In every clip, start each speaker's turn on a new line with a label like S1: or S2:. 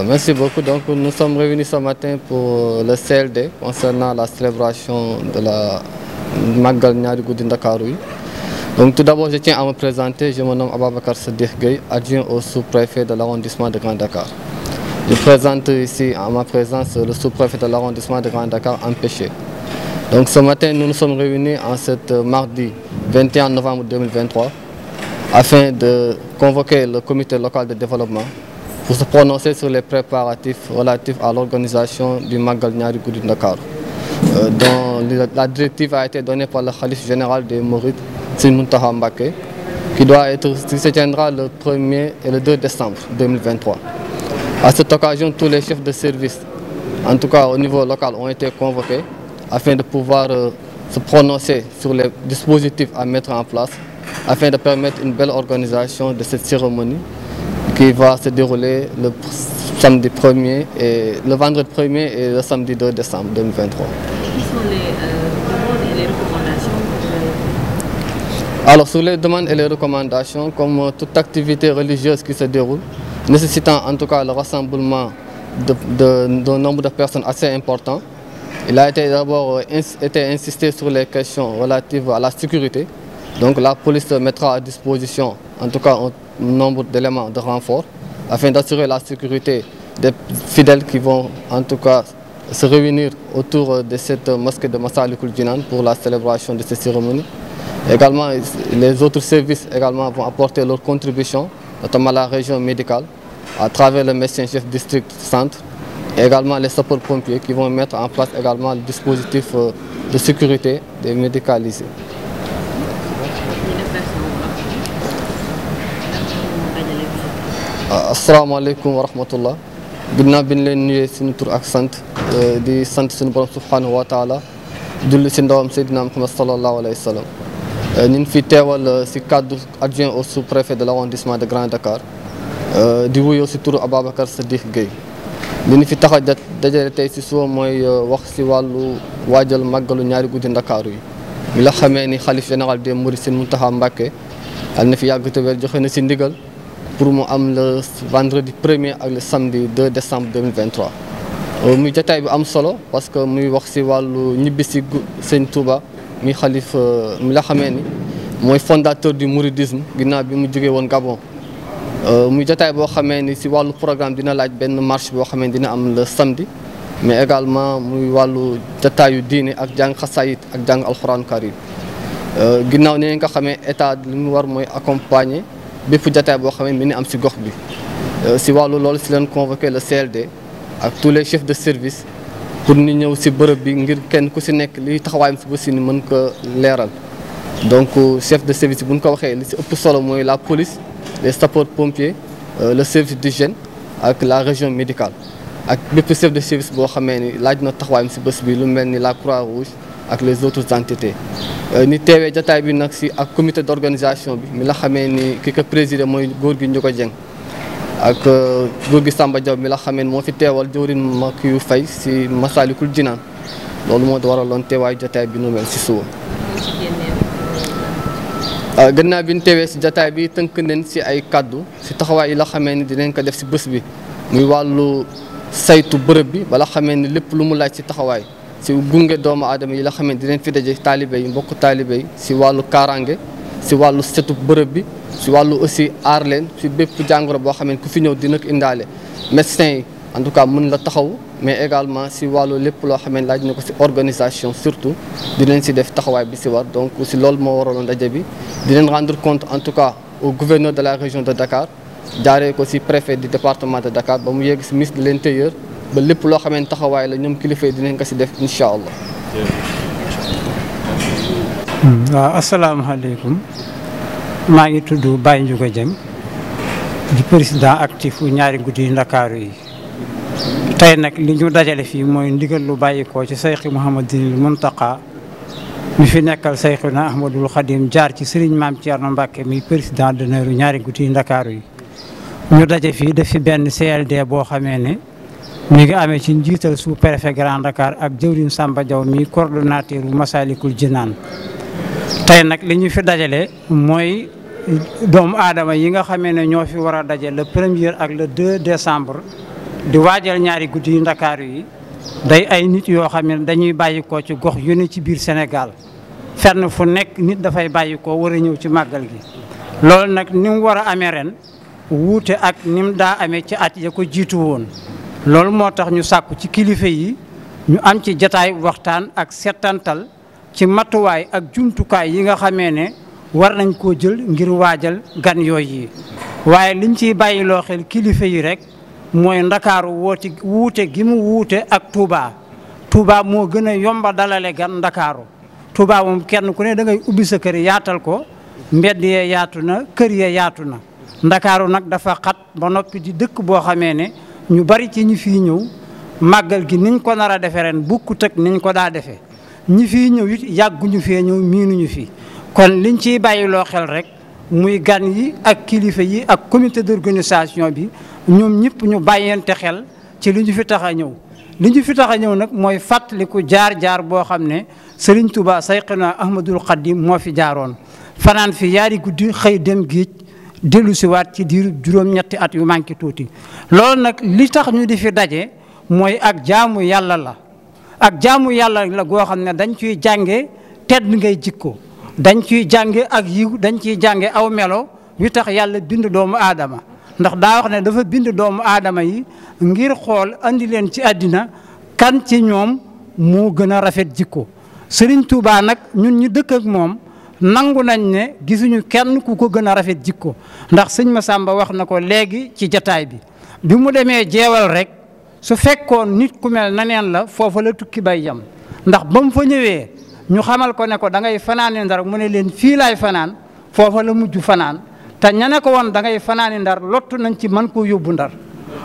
S1: Merci beaucoup. Donc, nous sommes réunis ce matin pour le CLD concernant la célébration de la Magal Niary Goudy Ndakaaru. Donc, tout d'abord, je tiens à me présenter. Je me nomme Ababacar Sadikh Gueye, adjoint au sous-préfet de l'arrondissement de Grand Dakar. Je présente ici en ma présence le sous-préfet de l'arrondissement de Grand Dakar empêché. Donc, ce matin, nous nous sommes réunis en ce mardi 21 novembre 2023 afin de convoquer le comité local de développement pour se prononcer sur les préparatifs relatifs à l'organisation du Magal Niary Goudy Ndakaaru, dont la directive a été donnée par le khalife général des Mourides, Serigne Mountakha Mbacké, qui se tiendra le 1er et le 2 décembre 2023. À cette occasion, tous les chefs de service, en tout cas au niveau local, ont été convoqués afin de pouvoir se prononcer sur les dispositifs à mettre en place afin de permettre une belle organisation de cette cérémonie qui va se dérouler le samedi 1er et le vendredi 1er et le samedi 2 décembre 2023.
S2: Quelles sont les demandes et les recommandations?
S1: Alors, sur les demandes et les recommandations, comme toute activité religieuse qui se déroule, nécessitant en tout cas le rassemblement d'un nombre de personnes assez important, il a été d'abord insisté sur les questions relatives à la sécurité. Donc la police mettra à disposition en tout cas un nombre d'éléments de renfort afin d'assurer la sécurité des fidèles qui vont en tout cas se réunir autour de cette mosquée de Massalikul Jinan pour la célébration de cette cérémonie. Également, les autres services également vont apporter leur contribution, notamment la région médicale, à travers le médecin-chef district centre, et également les sapeurs-pompiers qui vont mettre en place également le dispositif de sécurité des médicalisés. Asalaamaaleykum wa rahmatullah. Ginnaaw bi ñu leen nuyee suñu tur ak sant di sant suñu borom subhanahu wa taala julli si ndawam Seydina Muhammad sallallahu alayhi wa sallam. ñu ngi fi teewal si cadre adjoint au sous-préfet de l'arrondissement de Grand Dakar di wuyoo si turu Ababacar Sadikh Gueye. li ñu fi tax a dajale tey si suba mooy wax si wàllu waajal màggalu Niary Goudy Ndakaaru yi. mi la xamee ni xalif général des Mourides Serigne Mountakha Mbacké yal na fi yàgg te wér joxe na si ndigal pour mu am le vendredi 1er ak le samedi 2 décembre 2023. muy jotaay bi am solo parce que muy wax si wàllu ñibbi si Sëñ Touba mi xalif mi la xamee ni mooy fondateur du mouridisme ginnaaw bi mu jógee woon Gabon. muy jotaay boo xamee ni si wàllu programme dina laaj benn marche boo xamee dina am le samedi mais également muy wàllu jotaayu diine ak jàng xasaayit ak jàng alxuraan karim. ginnaaw ni nga xamee état li mu war mooy accompagner bépp jotaay boo xamee mi ni am si gox bi. si wàllu loolu si leen convoqué le CLD ak tous les chefs de service pour ñu ñëw si bërëb bi ngir kenn ku si nekk li taxawaayam si bés ni mën ko leeral. donc chef de service bu ñu ko waxee li si ëpp solo mooy la police, les sapeurs-pompiers, le service d'hygiène ak la région médicale ak bépp chef de service boo xamee ni laaj na taxawaayam si bés bi lu mel ni la Croix-Rouge ak les autres entités. ni teewee jotaay bi nag si ak comité d'organisation bi mi la xamee ni ki ko présidé mooy góor gi Ndiouga Dieng ak góor gi Samba Diaw mi la xamee ni moo fi teewal jëwriñ Makiyu Faye si Massalikul Jinaan. loolu moo waraloon teewaay jotaay bi nu mel si suba. gannaaw bi ñu teewee si jotaay bi tënk nañ si ay kaddu si taxawaay yi la xamee ni dinañ ko def si bés bi muy wàllu saytu bërëb bi bala xamee ni lépp lu mu laaj si taxawaay si gunge doomu aadama yi la xamee dinañ fi daje taalibe yi mbokk taalibe yi si wàllu kaaraange si wàllu setu bërëb bi si wàllu aussi aar leen si bépp jàngoro boo xamee ku fi ñëw dina ko indaale médecins yi en tout cas mën la taxaw mais également si wàllu lépp loo xamee laaj na ko si organisation surtout dinañ si def taxawaay bi si war donc si loolu moo waraloon ndaje bi dinañ rendre compte en tout cas au gouverneur de la région de Dakar jaaree ko si préfet du département de Dakar ba mu yegg si ministre de l'intérieur ba lépp loo xamee taxawaay la ñoom kilifa yi dinañ ko si def incha allah.
S3: waaw asalaamaaleykum maa ngi tudd Baye Ndiouga Dieng di président actif Niary Goudy Ndakaaru yi. tey nag li ñu dajale fii mooy ndigal lu bàyyikoo ci Seex Muhammadinil Muntaqa mi fi nekkal Seyxuna Ahmadul Xadim jaar ci Serigne Maam Thierno Mbacke mi président d'honneur ñaari guddi Ndakaaru yi ñu daje fii def fi benn CLD boo xamee ne mi ngi amee ci njiital sous-préfet Grand Dakar ak jëwriñ Samba Diaw mi coordonnateur bu Masalikul Jinaan tey nag li ñu fi dajale mooy doomu aadama yi nga xamee ne ñoo fi war a daje le 1er ak le 2 décembre di waajal ñaari guddi Ndakaaru yi day ay nit yoo xam ne dañuy bàyyi ko ci gox yu ne ci biir Sénégal fenn fu nekk nit dafay bàyyi ko war a ñëw ci màggal gi loolu nag ni mu war a amee ren wuute ak ni mu daa amee ci at ya ko jiitu woon loolu moo tax ñu sàkku ci kilifa yi ñu am ci jataay waxtaan ak settantal ci matuwaay ak jumtukaay yi nga xamee ne war nañ koo jël ngir waajal gan yooyu yi waaye liñ ciy bàyyiloo xel kilifa yi rek mooy Ndakaaru wuute gi mu wuute ak Touba. Touba moo gën a yomba dalale gan Ndakaaru Touba moom kenn ku ne da ngay ubbi sa kër yaatal ko mbedd yee yaatu na kër yee yaatu na Ndakaaru nag dafa xat ba noppi di dëkk boo xamee ne ñu bari ci ñi fii ñëw màggal gi niñ ko nar a defee ren bukkut ak niñ ko daa defee ñi fii ñëw it yàgguñu fee ñëw miinuñu fi kon liñ ciy bàyyiloo xel rek muy gan yi ak kilifa yi ak comité d'organisation bi ñoom ñëpp ñu bàyyente xel ci li ñu fi tax a ñëw li ñu fi tax a ñëw nag mooy fàttaliku jaar-jaar boo xam ne Serigne Touba Seyxuna Ahmadul Xadim moo fi jaaroon fanaan fi yaari guddi xëy dem géej dellu si waat ci diiru juróom-ñetti at yu manqué tuuti loolu nag li tax ñu di fi daje mooy ak jaamu yàlla la ak jaamu yàlla la goo xam ne dañ ciy jànge tedd ngay jikko dañ ciy jànge ak yiw dañ ciy jànge aw melo wi tax yàlla bind doomu aadama ndax daa wax ne dafa bind doomu aadama yi ngir xool andi leen ci àddina kan ci ñoom moo gën a rafet jikko Serigne Touba nag ñun ñu dëkk ak moom nangu nañ ne gisuñu kenn ku ko gën a rafet jikko ndax sëñ Massamba wax na ko léegi ci jataay bi mu demee jeewal rek su fekkoon nit ku mel na neen la foofa la tukki bay yam ndax ba mu fa ñëwee ñu xamal ko ne ko da ngay fanaane Ndar mu ne leen fii laay fanaan foofa la mujj fanaan te ña ne ko woon da ngay fanaani Ndar lottu nañ ci man koo yóbbu Ndar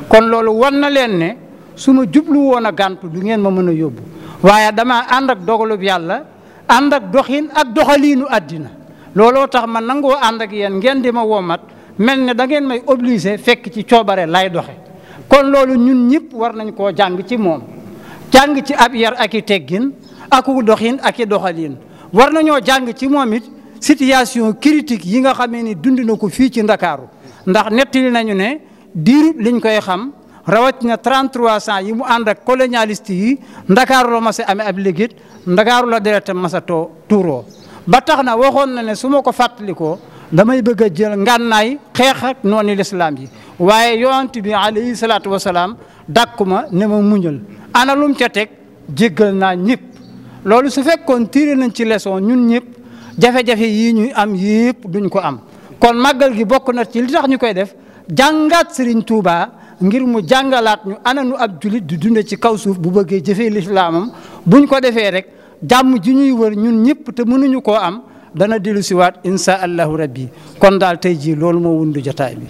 S3: kon loolu wan na leen ne su ma jublu woon a gàntu du ngeen ma mën a yóbbu waaye dama ànd ak dogalub yàlla ànd ak doxin ak doxaliinu àddina looloo tax ma nangoo ànd ak yéen ngeen di ma womat mel ne da ngeen may obligé fekk ci coobare lay doxe kon loolu ñun ñëpp war nañ koo jàng ci moom jàng ci ab yar ak i teggin aku doxin ak i doxaliin war nañoo jàng ci moom it situation critique yi nga xamee ni dund na ko fii ci Ndakaaru ndax nettali nañu ne diirub liñ koy xam rawatina 33 ans yi mu ànd ak colonialiste yi Ndakaaru la mas a amee ab liggéey Ndakaaru la deretam mas a tuuroo ba tax na waxoon na ne su ma ko fàttalikoo damay bëgg a jël ngànnaay xeex ak noonu lislaam yi waaye yonent bi alayhi salaatu wasalaam dàkkuma ne ma muñal ana lum ca teg jéggal naa ñëpp loolu su fekkoon tiré nañ ci leçon ñun ñëpp jafe-jafe yii ñuy am yëpp duñ ko am kon màggal gi bokk na ci li tax ñu koy def jàngaat Serigne Touba ngir mu jàngalaat ñu ananu ab julit di dunde ci kaw suuf bu bëggee jëfee lislaamam buñ ko defee rek jàmm ji ñuy wër ñun ñëpp te mënuñu koo am dana dellu siwaat insha allahu rabbi kon daal tey jii loolu moo wundu jotaay bi